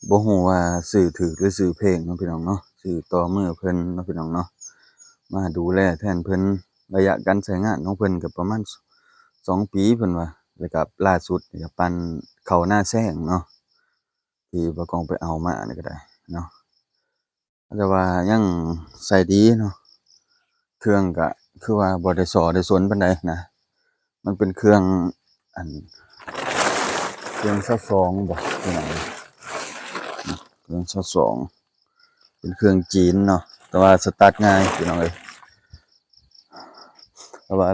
ບໍ່ຮູ້ວ່າຊື້ຖືກຫຼືຊື້ແພງເນາະພີ່ນ້ອງເນາະ, ຊື້ຕໍ່ມືເພິ່ນເນາະພີ່ນ້ອງເນາະ, ມາດູແລແທນເພິ່ນ. ໄລຍະການໃຊ້ງານຂອງເພິ່ນກໍປະມານສອງປີເພິ່ນວ່າ, ແລ້ວກໍລ່າສຸດນີ້ກໍປັ່ນເຂົ້ານາແຊງເນາະ ທີ່ບ່າວກອງໄປເອົາມານີ້ກໍໄດ້ເນາະ. ແຕ່ວ່າຍັງໃຊ້ດີເນາະ, ເຄື່ອງກະຄືວ່າບໍ່ໄດ້ສໍ້ໄດ້ສົນປານໃດນະ. ມັນເປັນເຄື່ອງ ອັນ ເຄື່ອງຊາວສອງບໍ ພີ່ນ້ອງ, ເຄື່ອງຊາວສອງ ເປັນເຄື່ອງຈີນເນາະ, ແຕ່ວ່າສະຕາດງ່າຍພີ່ນ້ອງເອີຍ. ແຕ່ວ່າ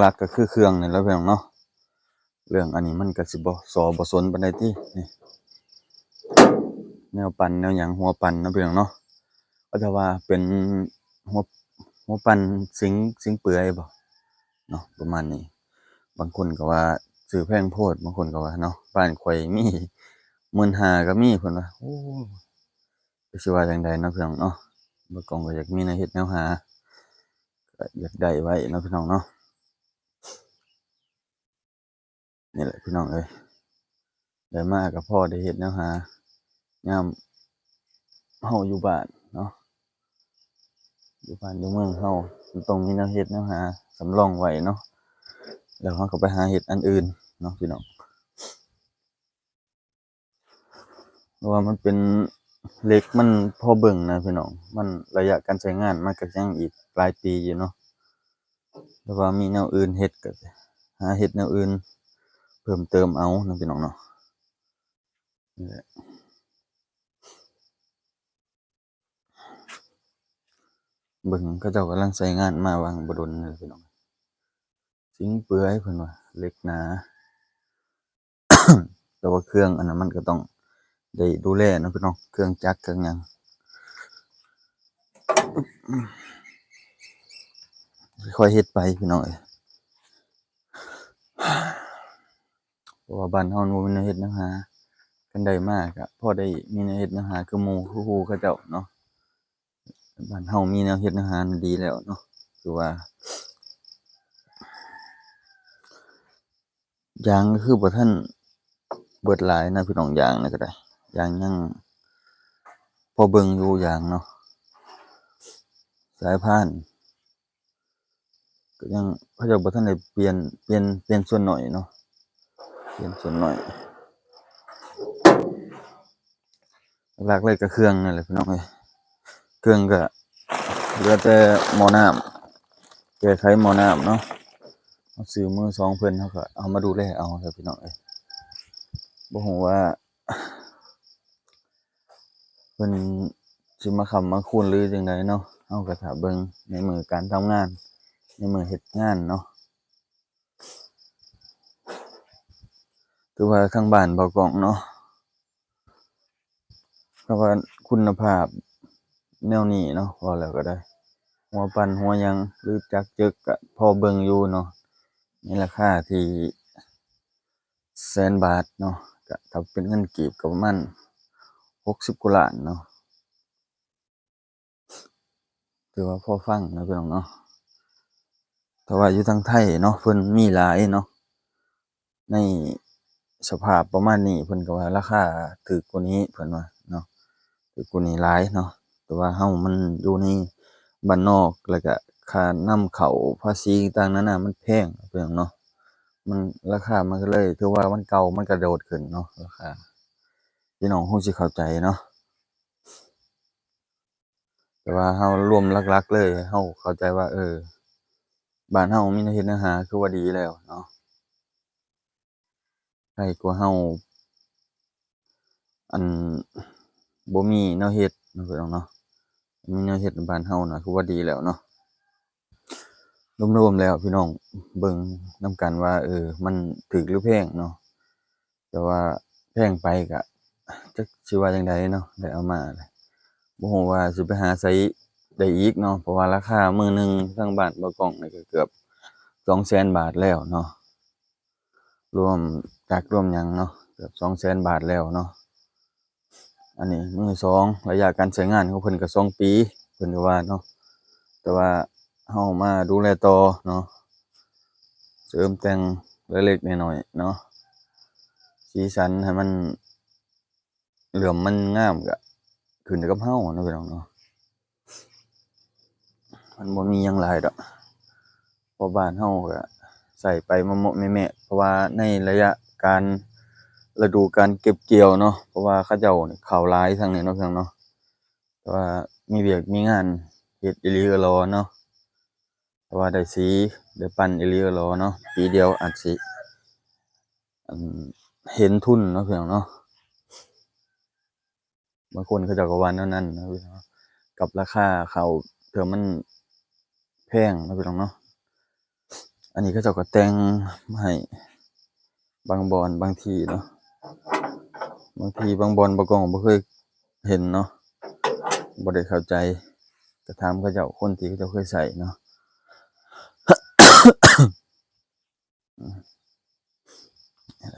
ຫຼັກໆກໍຄືເຄື່ອງນີ້ແຫຼະພີ່ນ້ອງເນາະ. ເລື່ອງອັນນີ້ມັນກໍຊິບໍ່ສໍ້ບໍ່ສົນປານໃດຕິ ນີ້ ແນວປັ່ນແນວຫຍັງ ຫົວປັ່ນເນາະພີ່ນ້ອງເນາະ. ເຂົາເຈົ້າວ່າເປັນຫົວ ຫົວປັ່ນສິງ ສິງເປືອຍບໍເນາະ ປະມານນີ້. ບາງຄົນກໍວ່າຊື້ແພງໂພດ, ບາງຄົນກໍວ່າເນາະ, ບ້ານຂ້ອຍມີໝື່ນຫ້າກໍມີ ເພິ່ນວ່າ. ໂອ້ ກໍຊິວ່າຈັ່ງໃດເນາະພີ່ນ້ອງເນາະ, ບ່າວກອງກໍຢາກມີແນວເຮັດແນວຫາ ກໍຢາກໄດ້ໄວ້ເນາະພີ່ນ້ອງເນາະ. ນີ້ແຫຼະພີ່ນ້ອງເອີຍ, ໄດ້ມາກໍພໍໄດ້ເຮັດແນວຫາ ຍາມເຮົາຢູ່ບ້ານເນາະ, ຢູ່ບ້ານຢູ່ເມືອງເຮົາ ມັນຕ້ອງມີແນວເຮັດແນວຫາສຳລອງໄວ້ເນາະ, ແລ້ວເຮົາກໍໄປຫາເຮັດອັນອື່ນເນາະພີ່ນ້ອງ. ເພາະວ່າມັນເປັນເຫຼັກ ມັນພໍເບິ່ງນະພີ່ນ້ອງ, ມັນໄລຍະການໃຊ້ງານມັນກໍຍັງອີກຫຼາຍປີຢູ່ເນາະ. ແຕ່ວ່າມີແນວອື່ນເຮັດ ກໍຫາເຮັດແນວອື່ນເພີ່ມເຕີມເອົາເນາະພີ່ນ້ອງເນາະ. ນີ້ແຫຼະ ເບິ່ງເຂົາເຈົ້າກຳລັງໃຊ້ງານມາຫວ່າງບໍ່ດົນນີ້ພີ່ນ້ອງ, ສິງເປືອຍເພິ່ນວ່າ ເຫຼັກໜາ. ແຕ່ວ່າເຄື່ອງອັນນັ້ນມັນກໍຕ້ອງໄດ້ດູແລເນາະພີ່ນ້ອງ, ເຄື່ອງຈັກເຄື່ອງຫຍັງ ຄ່ອຍເຮັດໄປພີ່ນ້ອງເອີຍ. ເພາະວ່າບ້ານເຮົາມັນບໍ່ມີແນວເຮັດແນວຫາ, ຄັນໄດ້ມາກໍພໍໄດ້ມີແນວເຮັດແນວຫາຄືໝູ່ຄືຄູ່ເຂົາເຈົ້າເນາະ. ບ້ານເຮົາມີແນວເຮັດແນວຫານີ້ດີແລ້ວເນາະ, ຄືວ່າ ຢາງກໍຄືບໍ່ທັນເບິດຫຼາຍນະພີ່ນ້ອງ, ຢາງນີ້ກໍໄດ້ ຢາງຍັງພໍເບິ່ງຢູ່ ຢາງເນາະ. ສາຍພານກໍຍັງ ເຂົາເຈົ້າບໍ່ທັນໄດ້ປ່ຽນ ປ່ຽນ ປ່ຽນສ່ວນໜ້ອຍເນາະ, ປ່ຽນສ່ວນໜ້ອຍ. ຫຼັກໆເລີຍກໍເຄື່ອງນັ້ນແຫຼະພີ່ນ້ອງເອີຍ, ເຄື່ອງກໍເຫຼືອແຕ່ໝໍ້ນ້ຳ ແກ້ໄຂໝໍ້ນ້ຳເນາະ. ເຮົາຊື້ມືສອງເພິ່ນ ເຮົາກໍເອົາມາດູແລເອົາຊະພີ່ນ້ອງເອີຍ. ບໍ່ຮູ້ວ່າເພິ່ນຊິມາຄ້ຳມາຄູນຫຼືຈັ່ງໃດເນາະ, ເຮົາກໍຖ້າເບິ່ງໃນມື້ການທຳງານ ໃນມື້ເຮັດງານເນາະ. ຖືວ່າທາງບ້ານບ່າວກອງເນາະ ເພາະວ່າຄຸນນະພາບແນວນີ້ເນາະ ເວົ້າແລ້ວກໍໄດ້ ຫົວປັ່ນຫົວຫຍັງ ຫຼື ຈັກເຈິກ ກະພໍເບິ່ງຢູ່ເນາະ ໃນລາຄາທີ່ແສນບາດເນາະ, ກະຖ້າເປັນເງິນກີບກໍປະມານຫົກສິບກວ່າລ້ານເນາະ. ຖືວ່າພໍຟັງເນາະພີ່ນ້ອງເນາະ. ແຕ່ວ່າຢູ່ທາງໄທເນາະ ເພິ່ນມີຫຼາຍເນາະ, ໃນສະພາບປະມານນີ້ ເພິ່ນກໍວ່າລາຄາຖືກກວ່ານີ້ ເພິ່ນວ່າເນາະ, ຖືກກວ່ານີ້ຫຼາຍເນາະ. ແຕ່ວ່າເຮົາມັນຢູ່ໃນບ້ານນອກ ແລ້ວກະຄ່ານຳເຂົ້າ ພາສີຕ່າງໆນານາ ມັນແພງເນາະ ພີ່ນ້ອງເນາະ. ມັນ ລາຄາມັນກໍເລີຍ ຖືວ່າມັນເກົ່າ ມັນກະໂດດຂຶ້ນເນາະ ລາຄາ. ພີ່ນ້ອງຄົງຊິເຂົ້າໃຈເນາະ. ແຕ່ວ່າເຮົາລວມຫຼັກໆເລີຍ ເຮົາເຂົ້າໃຈວ່າ ເອີ ບ້ານເຮົາມີແນວເຮັດແນວຫາ ຄືວ່າດີແລ້ວເນາະ, ໃຫ້ກວ່າເຮົາ ອັນ ບໍ່ມີແນວເຮັດເນາະ ພີ່ນ້ອງເນາະ. ມີແນວເຮັດໃນບ້ານເຮົານະ ຄືວ່າດີແລ້ວເນາະ. ລວມໆແລ້ວ ພີ່ນ້ອງເບິ່ງນຳກັນວ່າ ເອີ ມັນຖືກຫຼືແພງເນາະ. ແຕ່ວ່າແພງໄປກະຈັກຊິວ່າຈັ່ງໃດເນາະ, ໄດ້ເອົາມາ ບໍ່ຮູ້ວ່າຊິໄປຫາໃສໄດ້ອີກເນາະ, ເພາະວ່າລາຄາມື້ໜຶ່ງທາງບ້ານບ່າວກ້ອງນີ້ກໍເກືອບສອງແສນບາດແລ້ວເນາະ, ລວມຈັກລວມຫຍັງເນາະ ເກືອບສອງແສນບາດແລ້ວເນາະ. ອັນນີ້ມືສອງ ໄລຍະການໃຊ້ງານຂອງເພິ່ນກໍສອງປີ ເພິ່ນກໍວ່າເນາະ, ແຕ່ວ່າເຮົາມາດູແລຕໍ່ເນາະ ເສີມແຕ່ງເລັກໆນ້ອຍໆເນາະ ສີສັນໃຫ້ມັນ ເຫຼື້ອມມັນງາມກະຂຶ້ນກັບເຮົາເນາະ ພີ່ນ້ອງເນາະ. ມັນບໍ່ມີຫຍັງຫຼາຍດອກ ເພາະບ້ານເຮົາກະໃຊ້ໄປເມາະໆແມະໆ ເພາະວ່າໃນໄລຍະການ ລະດູການເກັບກ່ຽວເນາະ ເພາະວ່າເຂົາເຈົ້ານີ້ເຂົ້າຫຼາຍທາງນີ້ເນາະ ພີ່ນ້ອງເນາະ. ແຕ່ວ່າມີວຽກມີງານເຮັດອີ່ຫຼີກໍລໍເນາະ ແຕ່ວ່າໄດ້ສີ ໄດ້ປັ່ນອີ່ຫຼີກໍລໍເນາະ ປີດຽວອາດຊິ ອັນ ເຫັນທຶນເນາະ ພີ່ນ້ອງເນາະ. ບາງຄົນເຂົາເຈົ້າກໍວ່າແນວນັ້ນນະ ກັບລາຄາເຂົ້າເທື່ອມັນແພງເນາະ ພີ່ນ້ອງເນາະ. ອັນນີ້ເຂົາເຈົ້າກໍແຕ່ງມາໃຫ້ບາງບ່ອນບາງທີ່ເນາະ ບາງທີ່ບາງບ່ອນບ່າວກ້ອງບໍ່ເຄີຍເຫັນເນາະ ບໍ່ໄດ້ເຂົ້າໃຈ ກໍຖາມເຂົາເຈົ້າ ຄົນທີ່ເຂົາເຈົ້າເຄີຍໃຊ້ເນາະ.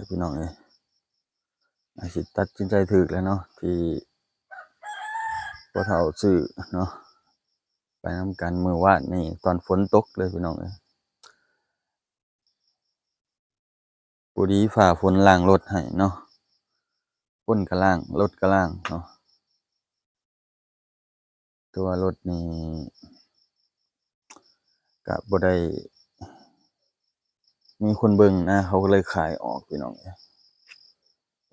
ພີ່ນ້ອງເອີຍ ອາດຊິຕັດສິນໃຈຖືກແລ້ວເນາະ ທີ່ພໍ່ເຖົ້າຊື້ເນາະ ໄປນຳກັນມື້ວານນີ້ຕອນຝົນຕົກເລີຍ ພີ່ນ້ອງເອີຍ. ພໍດີຟ້າຝົນລ້າງລົດໃຫ້ເນາະ ຄົນກໍລ້າງ ລົດກໍລ້າງເນາະ. ແຕ່ວ່າລົດນີ້ກະບໍ່ໄດ້ມີຄົນເບິ່ງນະ ເຂົາກໍເລີຍຂາຍອອກ ພີ່ນ້ອງເອີຍ.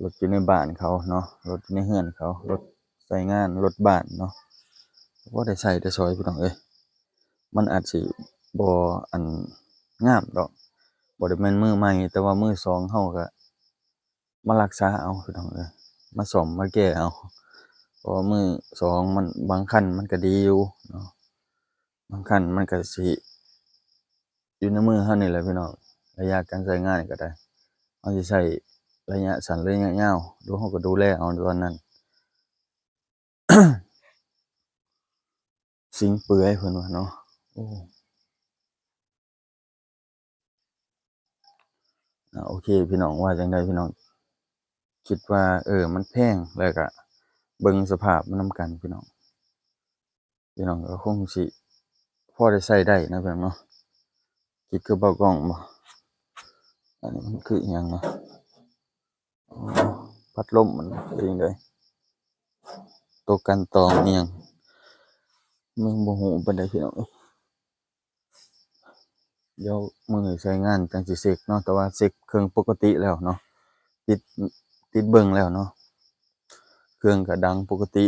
ລົດຢູ່ໃນບ້ານເຂົາເນາະ ລົດຢູ່ໃນເຮືອນເຂົາ ລົດໃຊ້ງານ ລົດບ້ານເນາະ ພໍໄດ້ໃຊ້ໄດ້ສອຍ ພີ່ນ້ອງເອີຍ. ມັນອາດຊິບໍ່ ອັນ ງາມດອກ ບໍ່ໄດ້ແມ່ນມືໃໝ່ ແຕ່ວ່າມືສອງເຮົາກະ ມາຮັກສາເອົາ ພີ່ນ້ອງເອີຍ ມາສ້ອມມາແກ້ເອົາ ເພາະວ່າມືສອງມັນ ບາງຄັນມັນກໍດີຢູ່ເນາະ ບາງຄັນມັນກໍຊິຢູ່ໃນມືເຮົານີ້ແຫຼະ ພີ່ນ້ອງ. ໄລຍະການໃຊ້ງານກໍໄດ້ ເຮົາຊິໃຊ້ໄລຍະສັ້ນ ໄລຍະຍາວ ດູ ເຮົາກໍດູແລເອົາຕອນນັ້ນ. ສິງເປືອຍເພິ່ນວ່າເນາະ ໂອ້. ອາ ໂອເຄ ພີ່ນ້ອງ ວ່າຈັ່ງໃດ ພີ່ນ້ອງ ຄິດວ່າ ເອີ ມັນແພງ ແລ້ວກະເບິ່ງສະພາບມັນນຳກັນ ພີ່ນ້ອງ. ພີ່ນ້ອງກໍຄົງຊິພໍໄດ້ໃຊ້ໄດ້ນະ ພີ່ນ້ອງເນາະ. ຄິດຄືເບົາກ້ອງບໍ່? ອັນນີ້ມັນຄືອີ່ຫຍັງນະ? ອໍ ພັດລົມມັນເປັນຈັ່ງໃດ? ໂຕກັ່ນຕອງອີ່ຫຍັງ ຍັງບໍ່ຮູ້ປານໃດ ພີ່ນ້ອງເອີຍ. ດຽວມື້ໃຊ້ງານຈັ່ງຊິເຊັກເນາະ ແຕ່ວ່າເຊັກເຄື່ອງປົກກະຕິແລ້ວເນາະ ຕິດ ຕິດເບິ່ງແລ້ວເນາະ ເຄື່ອງກະດັງປົກກະຕິ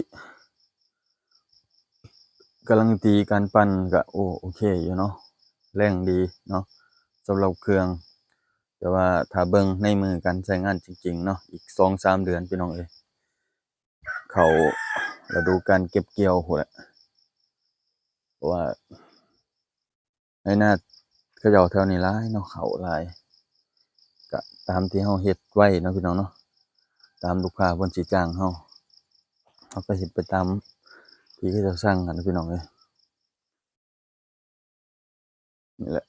ກຳລັງຕີການປັ່ນກະ ໂອ ໂອເຄຢູ່ເນາະ ແຮງດີເນາະ ສຳລັບເຄື່ອງ. ແຕ່ວ່າຖ້າເບິ່ງໃນມື້ການໃຊ້ງານຈິງໆເນາະ ອີກສອງສາມເດືອນ ພີ່ນ້ອງເອີຍ ເຂົ້າລະດູການເກັບກ່ຽວພຸ້ນແຫຼະ ເພາະວ່າໃນນາເຂົາເຈົ້າແຖວນີ້ຫຼາຍເນາະ ເຂົ້າຫຼາຍ ກະຕາມທີ່ເຮົາເຮັດໄວ້ເນາະ ພີ່ນ້ອງເນາະ ຕາມລູກຄ້າເພິ່ນຊິຈ້າງເຮົາ ເຮົາກໍເຮັດໄປຕາມທີ່ເຂົາເຈົ້າສັ່ງຫັ້ນນະ ພີ່ນ້ອງເອີຍ. ນີ້ແຫຼະ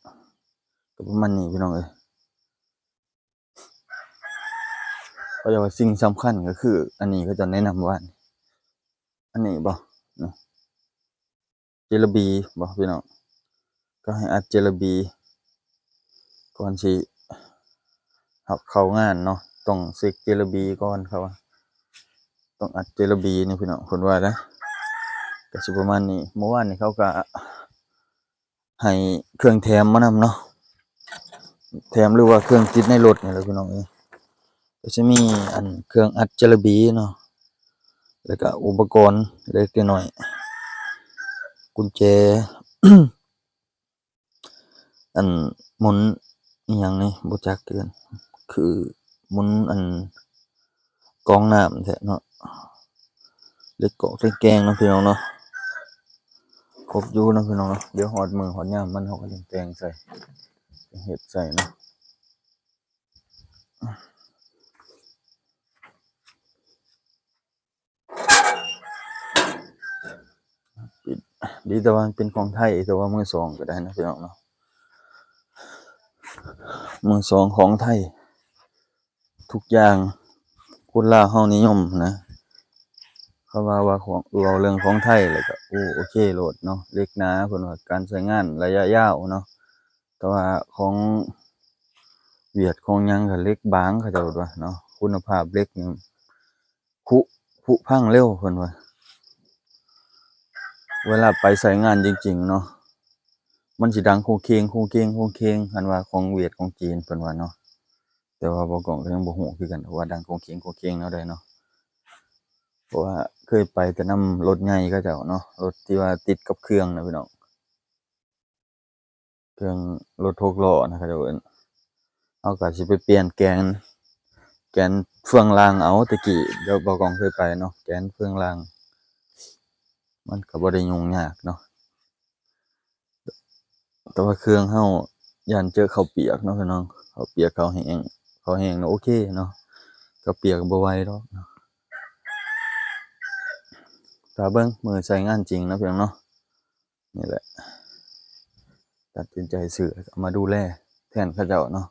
ກໍປະມານນີ້ ພີ່ນ້ອງເອີຍ. ເຂົາເຈົ້າວ່າສິ່ງສຳຄັນກໍຄື ອັນນີ້ເຂົາເຈົ້າແນະນຳວ່າ ອັນນີ້ບໍ່ ເຈລະບີບໍ່ ພີ່ນ້ອງ ກໍໃຫ້ອັດເຈລະບີ ກ່ອນຊິຮັບເຂົ້າງານເນາະ ຕ້ອງເຊັກເຈລະບີກ່ອນ ເຂົາວ່າ ຕ້ອງອັດເຈລະບີນີ້ ພີ່ນ້ອງ ເພິ່ນວ່ານະ ກໍຊິປະມານນີ້. ເມື່ອວານນີ້ເຂົາກໍ ໃຫ້ເຄື່ອງແຖມມານຳເນາະ ແຖມ ຫຼືວ່າເຄື່ອງຕິດໃນລົດນີ້ແຫຼະ ພີ່ນ້ອງເອີຍ. ກໍຊິມີອັນເຄື່ອງອັດເຈລະບີເນາະ ແລ້ວກໍອຸປະກອນເລັກນ້ອຍ ກຸນແຈ ອັນໝູນອີ່ຫຍັງນີ້ບໍ່ຈັກຄືກັນ ຄືໝູນອັນ ກອງນ້ຳແທ້ເນາະ ເຫຼັກກອກເຫຼັກແກງເນາະ ພີ່ນ້ອງເນາະ. ຄົບຢູ່ເນາະ ພີ່ນ້ອງເນາະ ດຽວຮອດມື້ຮອດຍາມມັນ ເຮົາກໍຈັ່ງແຕ່ງໃສ່ ຈັ່ງເຮັດໃສ່ເນາະ. ດີແຕ່ວ່າມັນເປັນຂອງໄທ ແຕ່ວ່າມືສອງກໍໄດ້ນະ ພີ່ນ້ອງເນາະ ມືສອງຂອງໄທ ທຸກຢ່າງຄົນລາວເຮົານິຍົມນະ. ເຂົາວ່າ ວ່າຂອງ ເວົ້າເລື່ອງຂອງໄທແລ້ວກໍ ໂອ້ ໂອເຄໂລດເນາະ ເຫຼັກໜາ ເພິ່ນວ່າການໃຊ້ງານໄລຍະຍາວເນາະ. ແຕ່ວ່າຂອງຫວຽດຂອງຫຍັງກໍເຫຼັກບາງ ເຂົາເຈົ້າວ່າເນາະ ຄຸນນະພາບເຫຼັກນີ້ ຄຸ ຜຸພັງເລັວເພິ່ນວ່າ. ເວລາໄປໃຊ້ງານຈິງໆເນາະ ມັນຊິດັງໂຄງເຄງ ໂຄງເຄງ ໂຄງເຄງ ຄັນວ່າຂອງຫວຽດຂອງຈີນເພິ່ນວ່າເນາະ. ແຕ່ວ່າບ່າວກ້ອງກໍຍັງບໍ່ຮູ້ຄືກັນວ່າດັງໂຄງເຄງ ໂຄງເຄງແນວໃດເນາະ ເພາະວ່າເຄີຍໄປແຕ່ນຳລົດໃຫຍ່ເຂົາເຈົ້າເນາະ ລົດທີ່ວ່າຕິດກັບເຄື່ອງນະພີ່ນ້ອງ. ເຄື່ອງລົດຫົກລໍ້ນະເຂົາເຈົ້າເອີ້ນ ເຮົາກໍຊິໄປປ່ຽນແກນ ແກນເຟືອງລ່າງເອົາ. ແຕ່ກີ້ ດຽວບ່າວກ້ອງເຄີຍໄປເນາະ ແກນເຟືອງລ່າງ ມັນກໍບໍ່ໄດ້ຫຍຸ້ງຍາກເນາະ. ແຕ່ວ່າເຄື່ອງເຮົາຢ້ານເຈີເຂົ້າປຽກເນາະພີ່ນ້ອງ ເຂົ້າປຽກເຂົ້າແຫ້ງ ເຂົ້າແຫ້ງນະໂອເຄເນາະ ເຂົ້າປຽກບໍ່ໄຫວດອກເນາະ. ຖ້າເບິ່ງມື້ໃຊ້ງານຈິງເນາະພີ່ນ້ອງເນາະ. ນີ້ແຫຼະ ຕັດສິນໃຈຊື້ ເອົາມາດູແລແທນເຂົາເຈົ້າເນາະ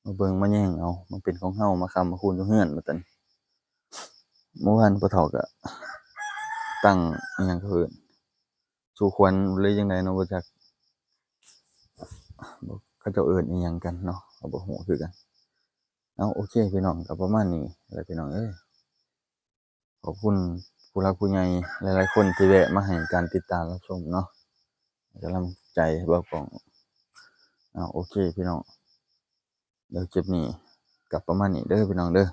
ມາເບິ່ງມາແຍງເອົາ ມາເປັນຂອງເຮົາ ມາຄ້ຳມາຄູນຢູ່ເຮືອນ ວ່າຊັ້ນ. ເມື່ອວານພໍ່ເຖົ້າກໍຕັ້ງອີ່ຫຍັງເຂົາເອີ້ນ ສູ່ຂວັນຫຼືຈັ່ງໃດເນາະ ບໍ່ຈັກ ເຂົາເຈົ້າເອີ້ນອີ່ຫຍັງກັນເນາະ ກໍບໍ່ຮູ້ຄືກັນ. ເອົາ ໂອເຄພີ່ນ້ອງ ກໍປະມານນີ້ແຫຼະພີ່ນ້ອງເອີຍ. ຂອບຄຸນຜູ້ຫຼັກຜູ້ໃຫຍ່ຫຼາຍໆຄົນທີ່ແວະມາໃຫ້ການຕິດຕາມຮັບຊົມເນາະ ໃຫ້ກຳລັງໃຈບ່າວກ້ອງ. ເອົາ ໂອເຄພີ່ນ້ອງ ດຽວຄລິບນີ້ກໍປະມານນີ້ເດີພີ່ນ້ອງເດີ.